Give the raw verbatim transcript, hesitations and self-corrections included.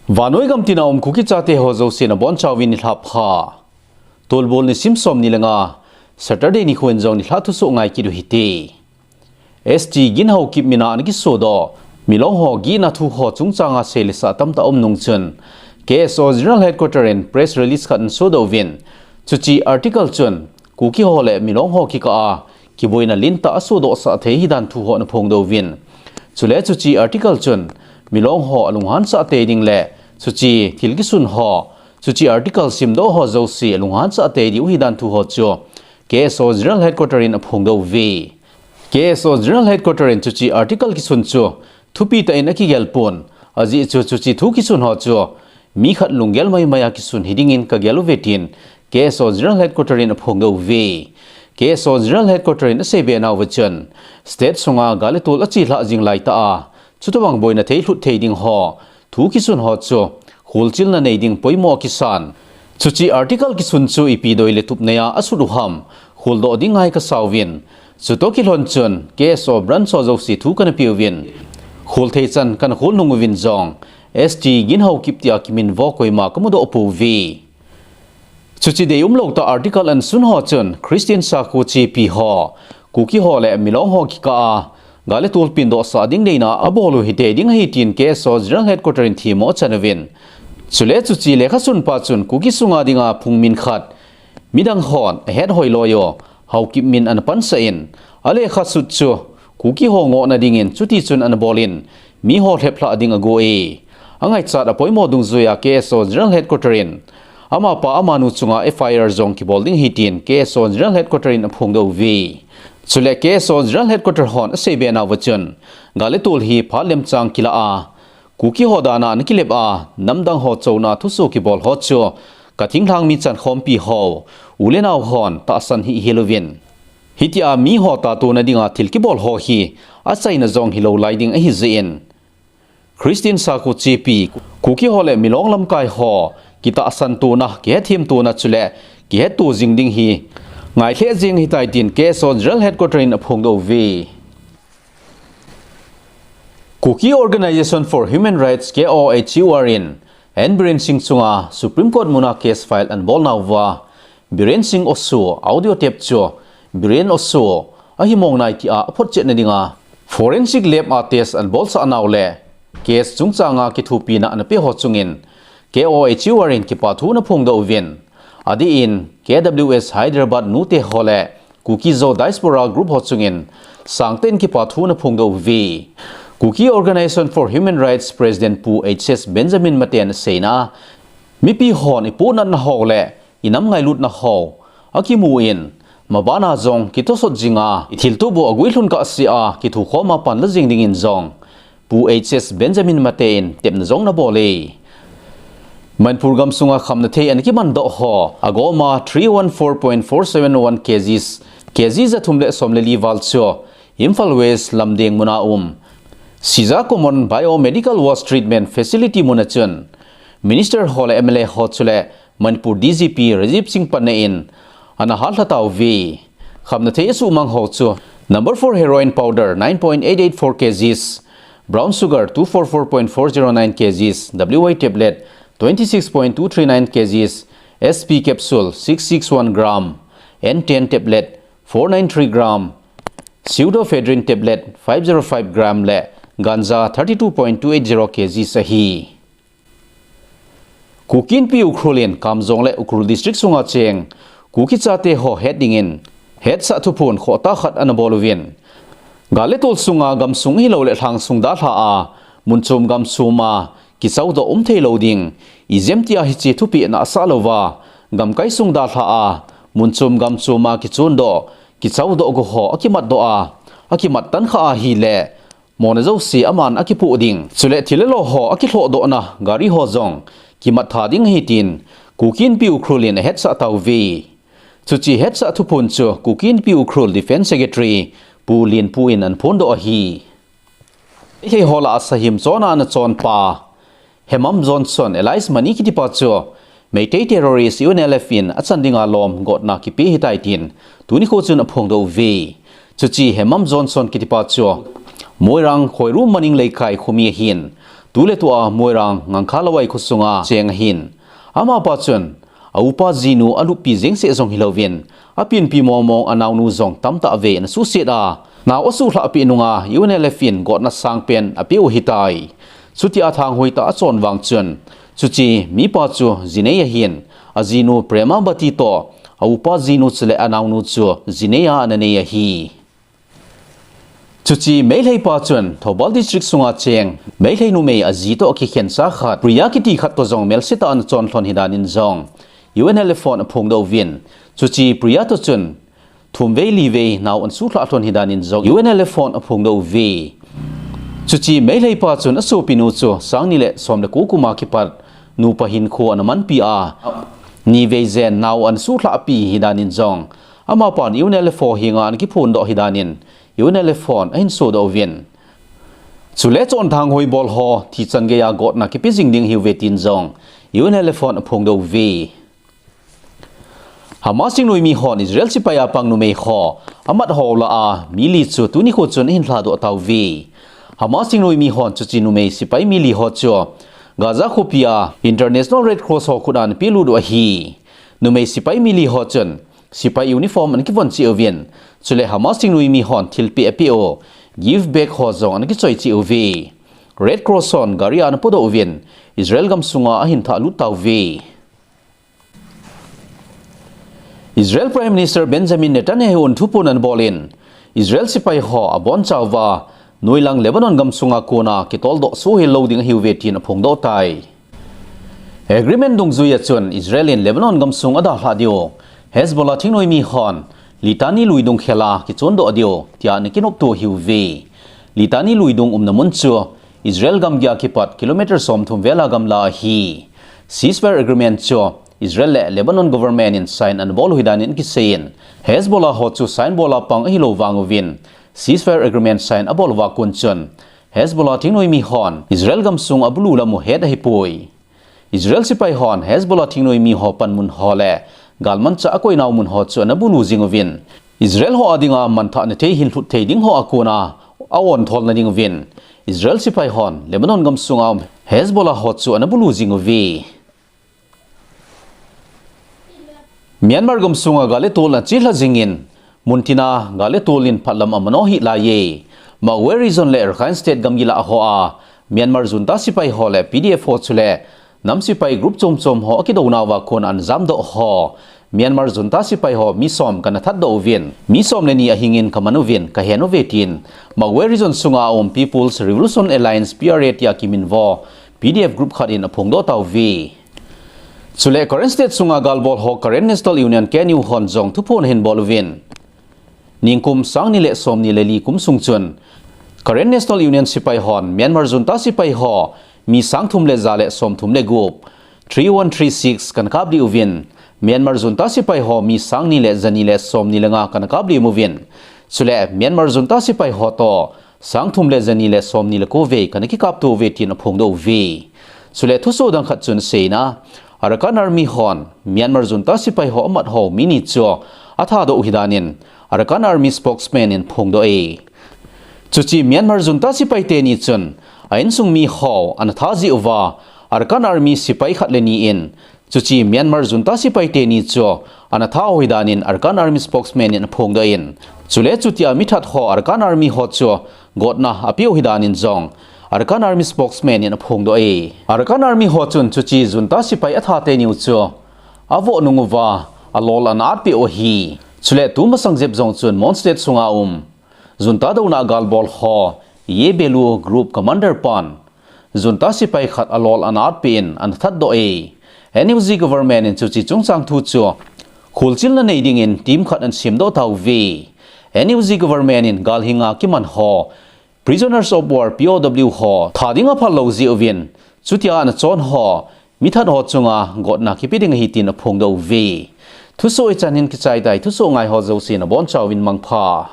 Vannoi gam tina um Kuki chate ho jouse nabonchauvin nilhah pha. Tolbol nisim som ni le nga, Saturday nikho in jong nilhah thusoh ngai kit u hite. S T Gin Haokip mina ana kisodoh Milong ho gihna thu ho chungchanga seilesa tamtah um nung chun, K S O General Headquarter in press release khat ana sodoh uvin, chuche article chun Kuki ho le Milong ho kikah a kiboina lentah asodohsah thei hidan thu ho ana phongdoh uvin, chule chuche article chun Milong ho alunghansah tei ding le chuche thil kisun ho, chuche article simdoh ho jouse alunghansah tei diu hidan thu ho chu K S O General Headquarter in aphongdoh uve. K S O General Headquarter in chuche article kisun chu thupi tah in akigel pon, ajeh chu chuche thu kisun ho chu mi khat lunggel maimai a kisun hiding in kagel uve tin K S O General Headquarter in aphongdoh uve. K S O General Headquarter in aseibe nauva chun, state sunga gal le tol achelhah jing laitah a, chutobang boina thei lhut thei ding ho thu kisun ho chu kholchilna nei ding poimo akisan. Chuche article kisun chu ipi doi le tup neiya asut u ham, kholdoh ding ngai kasauvin, chutoh kilhon chun K S O branch ho jouse thu kana peuvin, khol thei chan kana khol nung uvin jong S T Gin Haokip tia kiminvo koima kamudoh pouve. Chuche deium lou tah article ana sun ho chun Christian Sakho chepi ho, Kuki ho le Milong ho kikah a gal le tol pindohsah ding deina abol u hitei ding ahi tin K S O General Headquarter in themmo achan uvin, chule chuche lekhasunpa chun Kuki sunga dinga phungmin khat midang hon ahet hoilou u Haokip min ana pansah in, alekha sut chu Kuki ho ngohna dingin chuti chun ana bol in, mi ho lheplhah ding ago e. Angaichat apoimo dungjuiya K S O General Headquarter in amapa amanu chunga F I R jong kibol ding ahi tin K S O General Headquarter in aphongdoh uve. Chule K S O General Headquarter hon aseibe nauva chun, gal le tol hi phat lemchang kilah a, Kuki ho dana ana kilep a, namdang ho chouna thusoh kibol ho chu, kathinglhang mi chankhompi ho, u le nao hon tahsan hih hel uvin, hitia mi ho tatona dinga thil kibol ho hi achaina jong hilou lai ding ahi jeh in, Christian Sakho chepi, Kuki ho le Milong lamkai ho kitahsan tona, kihethemtona chule kihetto jing ding hi ngai lheh jeng ahitai tin K S O General Headquarter in aphongdoh uve. Kuki Organisation for Human Rights, K O H U R in N Biren Singh chunga Supreme Court muna case file ana bol nauva, Biren Singh Oso audio tape chu Biren Oso ahi mong nai tia aphotchetna dinga forensic lab a test ana bolsah nau le case chungchanga kithopina ana pe ho chungin K O H U R in kipathu ana phongdoh uvin, adeh in K W S Hyderabad nute ho le Kuki Zo Diaspora Group ho chungin sangtah in kipathu ana phongdoh uve. Kuki Organisation for Human Rights President Pu H S Benjamin Mate in aseina, mipi hon ipohnatna ho le inam ngailutna ho akimu in, mabana jong kitosot jinga ithiltup u aguilhun kahsea kithukhoma panla jing dingin jong Pu H S Benjamin Mate in tepna jong ana bol e. Manipur gamsunga khamnathei ana kimandoh ho agoma three one four point four seven one kgs, kg jathum le som le li val chu Imphal West Lumding muna um Sija Common Biomedical Waste Treatment Facility muna chun Minister ho le M L A ho chule Manipur D G P Rajiv Singh panna in ana hallha tauve. Khamnathei asuhmang ho chu number four heroin powder nine point eight eight four kgs, brown sugar two four four point four zero nine kgs, W Y tablet twenty six point two three nine kgs, S P capsule six six one gram, N ten tablet four nine three gram, pseudoephedrine tablet five zero five gram le ganja thirty two point two eight zero kgs ahi. Kuki Inpi Ukhrul in Kamjong le Ukhrul District sunga cheng Kuki chate ho het dingin hetsah thuphon khohtah khat ana bol uvin, gal le tol sunga gamsung hilou le lhangsung dalha a, munchom gamchom a kichaudoh um theilou ding, ijemtia hiche thupeh ana sah louva, gamkai sung dalha a, munchom gamchom a kichondoh, kichaudoh go ho akimatdoh a, akimat tan kha ahile, mona jouse aman akipoh ding, chule thil le lo ho akilhohdohna gari ho jong kimat tha ding ahi tin Kuki Inpi Ukhrul in ahetsah tauve. Chuche hetsah thuphon chu Kuki Inpi Ukhrul Defence Secretary Pu Lianpu in ana phondoh ahi. Eiho lah a sahim chonna ana chonpa Hemam Johnson alias Mani kitipa chu Meitei terrorist U N L F in achan dinga lom gotna kipe ahitai tin tuni kho chun aphongdoh uve. Chuche Hemam Johnson kitipa chu Moirang Khoiru Maning Leikai khomi ahin, tuletua Moirang Ngangkha Lawai khosunga cheng ahin, amapa chun a upa jinu alupi jengse jong hilouvin, apinpi mongmong anaonu jong tamtah vei ana suhset a, nao asuhlhahpeh nunga U N L F in gotna sangpen apeh u ahitai. Chutia thanghoi tah a achon vang chun, chuche mipa chu jinei ahin, ajinu Prema Bati toh a upa jinu chule anaonu chu jinei a ana nei ahi. Chuche Meitei pa chun Thoubal District sunga cheng Meitei numei aji toh akikhensa khat, Priya kiti khat toh jong melsetah a ana chon lhon ahidan in jong U N L F hon aphongdoh uvin, chuche Priya toh chun thumvei livei nao ana suhlhah lhon ahidan in jong U N L F hon aphongdoh uve. Chuche Meitei pa chun asopinu chu sang ni le som le ko kum a kipat nupa hinkho ana manpi a, nivei jen nao ana suhlhahpi ahidan in jong amapan U N L F ho henga ana kiphondoh ahidan in U N L F hon ahin sodoh uvin, chule chon thanghoi bol ho thi chan geiya gotna kipe jing ding ahiuve tin jong U N L F hon aphongdoh uve. Hamas thingnoimi hon Israel sepai a pang numei ho amat ho lah a mi li chu tuni kho chun ahin lhadoh tauve. Hamas thingnoimi hon chuche numei sepai mi li ho chu Gaza khopia International Red Cross ho khut a ana pelut u ahi. Numei sepai mi li ho chun sepai uniform ana kivon cheh uvin, chule Hamas thingnoimi hon thilpeh apeh u, gift bag ho jong ana kichoi cheh uve. Red Cross hon gari a ana podoh uvin, Israel gamsunga ahin thahlut tauve. Israel Prime Minister Benjamin Netanyahu in thuphon ana bol in, Israel sepai ho abonchauva noilang Lebanon gamsunga kona kitoldoh sohel lou ding ahiuve tin aphongdoh tai. Agreement dungjuia chun Israel in Lebanon gamsung adalhah diu, Hezbollah thingnoimi hon Litani luidung khela kichondoh diu tia ana kinopto ahiuve. Litani luidung umna mun chu Israel gamgia kipat kilometer somthum vela gamla ahi. Ceasefire agreement chu Israel le Lebanon government in sign ana bol u ahidan in kiseiyin, Hezbollah ho chu sign bol a pang ahilou vang uvin, ceasefire agreement sign abol uva kon chun Hezbollah thingnoimi hon Israel gamsung abulu lam u het ahipoi. Israel sepai hon Hezbollah thingnoimi ho panmun ho le galmanchah akoinau mun ho chu ana bulu jing uvin, Israel ho adinga manthahna thei hinlhut thei ding ho a kona aontholna ding uvin, Israel sepai hon Lebanon gamsunga um Hezbollah ho chu ana bulu jing uve. Myanmar gamsunga gal le tolna chelha jingin, muntina gal le tolin phatlam amano hih laiye. Magway Region le Rakhine State gamgi lah hoa Myanmar junta sepai ho le P D F ho chule nam sepai group chomchom ho akidounauva kon ana jamdoh ho Myanmar junta sepai ho mi som kana thatdoh uvin, mi som le ni ahingin kaman uvin, kahen uve tin Magway Region sunga um People's Revolution Alliance, P R A tia kiminvo P D F group khat in aphongdoh tauve. Chule Karen State sunga galbol ho Karen National Union, K N U hon jong thuphon ahin bol uvin, ningkum sang ni le som ni le li kum sung chun Karen National Union sepai hon Myanmar junta sepai ho mi sang thum le ja le som thum le gup, three one three six kana kaplih uvin, Myanmar junta sepai ho mi sang ni le ja ni le som ni le nga kana kaplih uvin, chule Myanmar junta sepai ho toh sang thum le ja ni le som ni le ko vei kana kikapto uve tin aphongdoh uve. Chule thusoh dang khat chun aseina, Arakan Army hon Myanmar junta sepai ho amat ho mi ni chu athadoh u ahidan in Arakan Army spokesman in aphongdoh e. Chuche Myanmar junta sepai teni chun a insung mi ho ana tha jeh uva Arakan Army sepai khat le ni in chuche Myanmar junta sepai teni chu ana tha u ahidan in Arakan Army spokesman in aphongdoh in, chule chutia mithat ho Arakan Army ho chu gotna apeh u ahidan in jong Arakan Army spokesman in aphongdoh e. Arakan Army ho chun chuche junta sepai atha teni u chu avoh nung uva alol ana atpeh u ahi. Chule tumasang jep jong chun Mon State sunga um junta douna galbol ho Ye Belu group commander pan junta sepai khat alol ana atpeh in ana thatdoh e. N U G government in chuche chungchang thu chu kholchilna nei dingin team khat ana semdoh tauve. N U G government in gal hinga kiman ho, Prisoners of War, P O W ho tha dinga phal lou jeh uvin, chutia ana chon ho mithat ho chunga gotna kipe ding ahi tin aphongdoh uve. Thusoh hichan hin kichai tai, thusoh ngai ho jouse nabonchauvin mangpha.